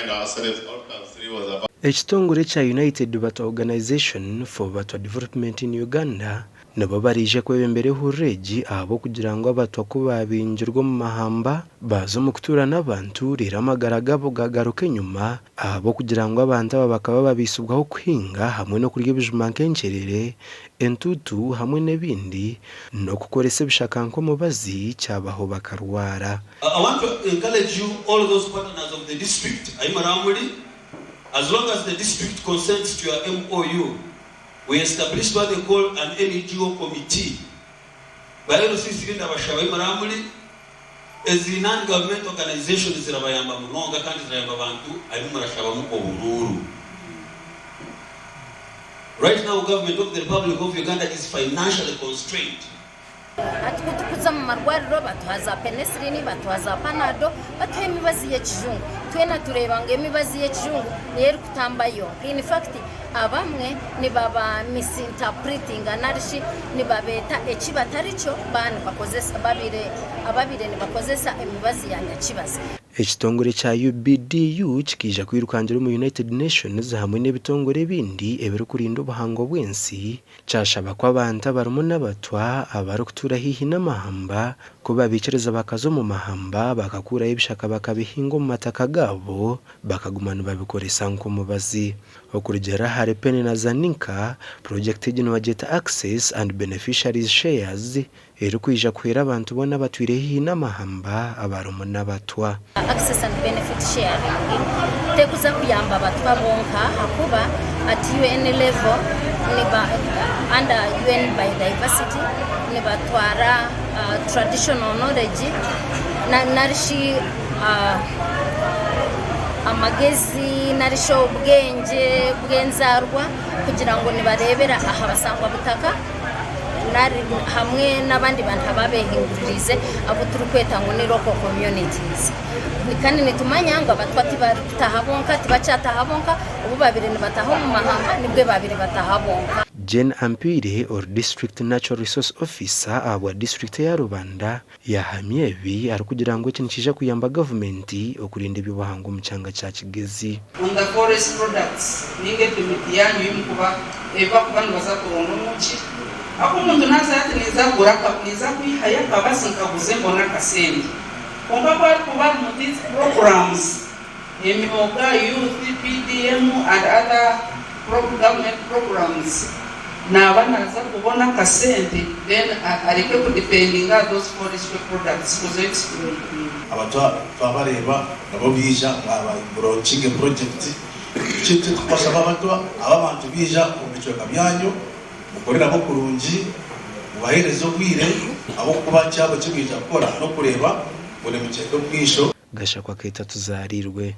remind ourselves outcome 3 was about Ekitongore ekya United Batwa Organisation for Batwa Development in Uganda nibo baraije kwebembera ehururu egi ahabw'okugira ngu Abatwa ku baabingirwe omu mahamba baaza omu kutuura n'abantu reero amagara gaabo gaagaruka enyima ahabw'okugira ngu abantu aba bakaba babaisibwaho kuhinga hamwe n'okurya ebijuma nk'enkyerere, entuutu hamwe n'ebindi n'okukoresa ebishaka nk'omubazi kyabaho bakarwara. I want to encourage you all those partners of the district ahi muraba muri as long as the district consents to your MOU We established what they call an NGO committee. Ba LCC ndabashaba ahi muraba muri, ezi non government organisations zirabayamba munonga kandi zirayamba abantu abu murashabamu oburuuru. Right now government of the Republic of Uganda is financially constrained. Hati ku turikuza omu marwariro batuha za penicillin, batuha za panado, batuha emibazi y'ekijungu. Twena tureeba ngu emibazi y'ekijungu niyo erikutamba yonka. In fact abamwe nibaba misinterpretinga nari shi nibabeeta eki batari kyo baaba nibakozesa babaire ababaire nibakozesa emibazi ya nyakibazi. Ekitongore kya UBDU kikaija kwirukangira omu United Nations hamwe n'ebitongore ebindi ebirikurinda obuhangwa bw'ensi Kyashaba ku abantu abarimu n'abatwa abarikutuura haihi n'amahamba ku babaikiriza bakaza omu mahamba bakakuurayo ebishaka bakabihinga omu mataka gaabo bakaguma nibabikoresa nk'omubazi. Okurugiirira ahari Penny na Zaninka, purogyekiti egi nibagyeta Access and Beneficiaries Shares erikwija kuhwera abantu boona abatwire haihi n'amahamba abarimu n'abatwa. Access and Benefit Sharing tekuza kuyamba batwa bonka ahakuba at UN level niba under UN Biodiversity nibatwara traditional knowledge narishi amagezi narishi obwengye bw'enzarwa kugira ngu nibareebera aha basangwa butaka. nari hamwe n'abandi bantu ababehinguririize abu turikweta ngu ni local communities. Kandi nitumanya ngu abatwa tibarikutaha bonka, tibakyataha bonka, obu babaire nibataha omu mahamba nibwe babaire bataha bonka. Jane Ampiire ori District Natural Resource Officer ahabwa disiturikiti eya Rubanda Yaahamya ebi arikugira ngu eki nikiija kuyamba gavumenti okurinda eby'obuhangwa omu kyanga kya Kigezi. On the forest products ninga ebyo miti yanyu eyi mukuba ebi bakuba nibaza kuronda omu ki aku omuntu naza ati ninza kugura ninza kwihayo akabasi nkaguze mbone akasente kwonka ku arikuba ari mu these programs Emyoga, Youth, PDM and other government programs naaba naaza kubona akasente then areke ku dependinga aha those forestry products kuza exploitinga. Aba twabareeba nabo baija mwaba mulaunchinga project. Eki turikubashaba abato aba abantu baija omu bicweka byanyu mukore nabo kurungi, mubaheereze obwire ahabw'okuba kyabo eki baija kukora n'okureeba ngu nimugyenda omu maisho. Gashakwa Keita Tuzarirwe.